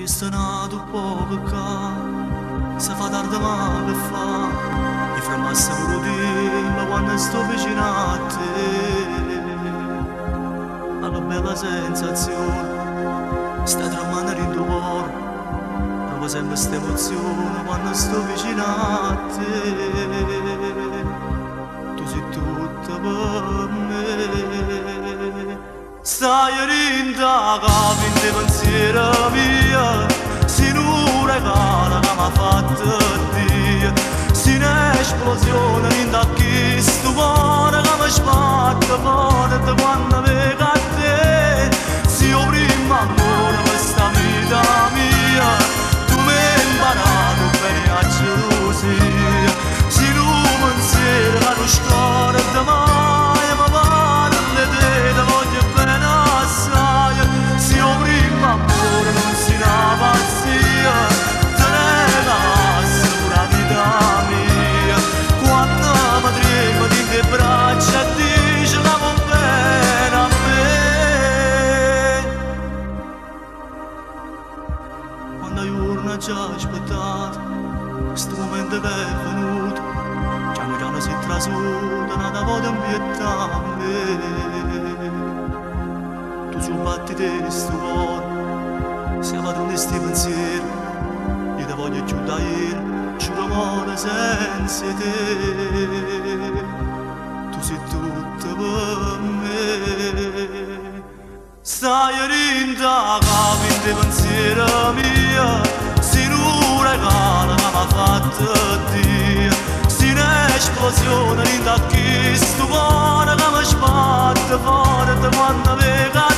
Riest n'atu poco ccà, se fa tarde ma che fa? Io fermasse pure 'o tiempo quando sto vicino a te. Ma che bella sensazione, sta tremmanno dint' 'o core, provo sempe st'emozione quando sto vicino a te. Tu si tutto per me. Staje dint' 'a capa 'int' 'e pensiere mie, si nu regalo ca m'ha fatto Dio, si n'esplosione dint' a chistu core ca me sbatte forte quanno veco a te, si 'o primmo ammore pe' sta vita mia, tu m'he 'mparato 'o bene e 'a gelusia, si nu pensiero ca nun scordo maje, me parle 'e te, te voglio bene assaje, si 'o primmo ammore nun si 'na pazzia, te regalasse pure 'a vita mia, quanno me triemme dint' 'e braccia e dice ca vuò bene a me. Quanta juorne aggia aspettat, stu mumento che è venuto, chiano chiano si trasuta n'ata vota 'mpietto a me. Tu si 'o battito 'e stu core, si 'a padrona 'e sti pensieri, io te voglio cchiù d'ajere, giuro more senza 'e te. Tu si tutto pe' me. Staje dint' 'a capa 'int' 'e pensiere mie, si nu regalo ca m'ha fatto Dio, si n'esplosione dint' a chistu core ca me sbatte forte quanno veco a.